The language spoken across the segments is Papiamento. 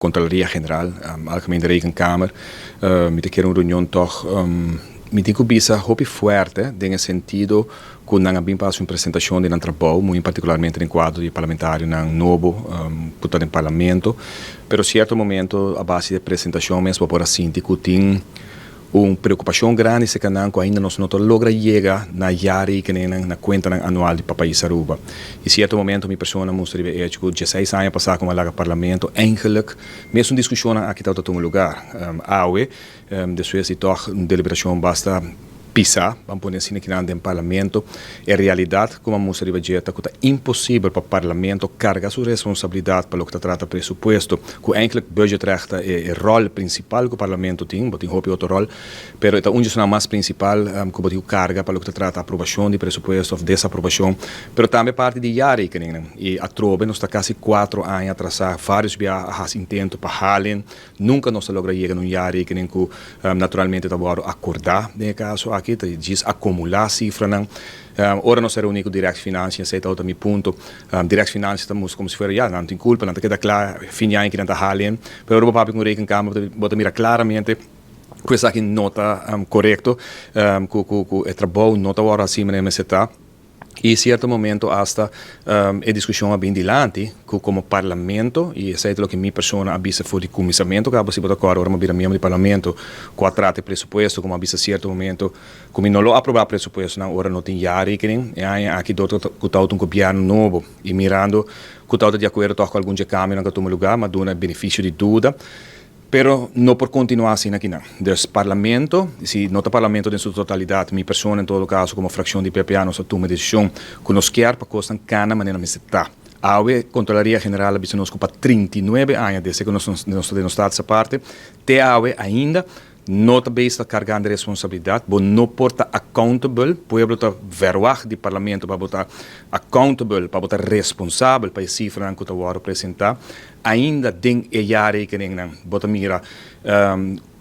Controlaria General, Algemene Rekenkamer, mi ta kere un reunion toch, mi tin cu bisa hopi fuerte den e sentido cu nan a bin pa haci un presentacion di nan trabou, muy particularmente den cuadro di parlamentarionan nobo cu ta den Parlamento. Pero cierto momento a base di e presentacion mes bo por a sinti cu tin un preocupacion grandi cerca nan cu ainda nos no ta logra yega na jaarrekeningennan, na cuentanan anual di pa pais Aruba. Y cierto momento mi persona mustra riba e hecho cu 16 aña pasa cu mi a laga Parlamento, eigenlijk mesun discusionnan aki tabata tuma lugar. Awe, despues di toch un deliberacion basta pisa, ban pone asina kinan den Parlamento, e realidad cu mi a mustra riba dje ta cu ta imposibel pa Parlamento carga su responsabilidad pa loke ta trata presupuesto, cu eigenlijk budgetrecht ta e rol principal cu Parlamento tin. Bo tin hopi otro rol, pero e ta un di esnan mas principal cu bo tin cu carga pa loke ta trata aprobacion di presupuesto of desaprobacion, pero tambe parti di jaarrekeningnan. Y atrobe nos ta casi 4 aña atrasa. Varios bia a haci intento pa halen, nunca nos a logra yega na un jaarrekening cu naturalmente ta wordo acorda. Den e caso aki ta djis acumula cifranan. Ora nos a reuni cu Directie Financiën, esey ta mi punto. Directie Financiën ta como si fuera, ja, nan tin culpa, nan ta keda cla fin di aña cu nan ta halen. Pero ora bo papia cu Rekenkamer, bo ta mira claramente cu esaki no ta corecto, cu e trabou no ta wordo asina manera mester ta. Y cierto momento hasta e discusion a bin dilanti cu como Parlamento, y esey ta loke mi persona a bisa for di cuminsamento caba, si bo ta acorda, ora mi a bira miembro di Parlamento, cu a trata presupuesto, como a bisa cierto momento cu mi no lo aproba presupuesto nan ora no tin jaarrekening. E aña aki, door cu ta un gobierno nobo y mirando cu ta di acuerdo toch cu algun cambio cu a tuma lugar, m'a duna beneficio di duda, pero no por continua asina aki no. Dus Parlamento, si no ta Parlamento den su totalidad, mi persona en todo caso como fraccion di PPA, nos a tuma decision cu nos kier pa cosnan cana manera mester ta. Awe Controlaria General a bisa nos pa 39 aña desde cu nos den Status Aparte, te awe ainda no ta bezig cargando responsabilidad, bo no por ta accountable. Pueblo ta verwacht di Parlamento pa bo ta accountable, pa bo ta responsabel pa e cifranan cu ta wordo presenta. Ainda den e jaarrekening bo ta mira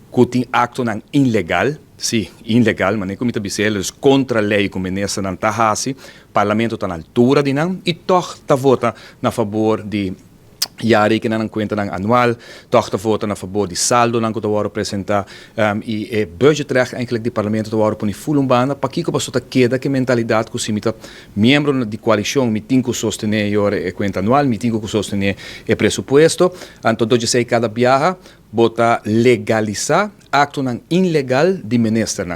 cu tin actonan ilegal, si, ilegal, mas con ta bisa, contra ley cu ministernan ta hasi. Parlamento ta na altura di nan y toch ta vota na fabor di jaarrekening, cuentanan anual, toch ta vota na fabor di saldonan cu ta wordo presenta y e budgetrecht eigenlijk di Parlamento ta wordo poni full un banda. Pakico? Paso ta keda cu mentalidad cu si mi ta miembro di coalicion, mi tin cu sostene e cuenta anual, mi tin cu sostene e presupuesto. Anto door di cada biaha bo ta legalisa actonan ilegal di ministernan.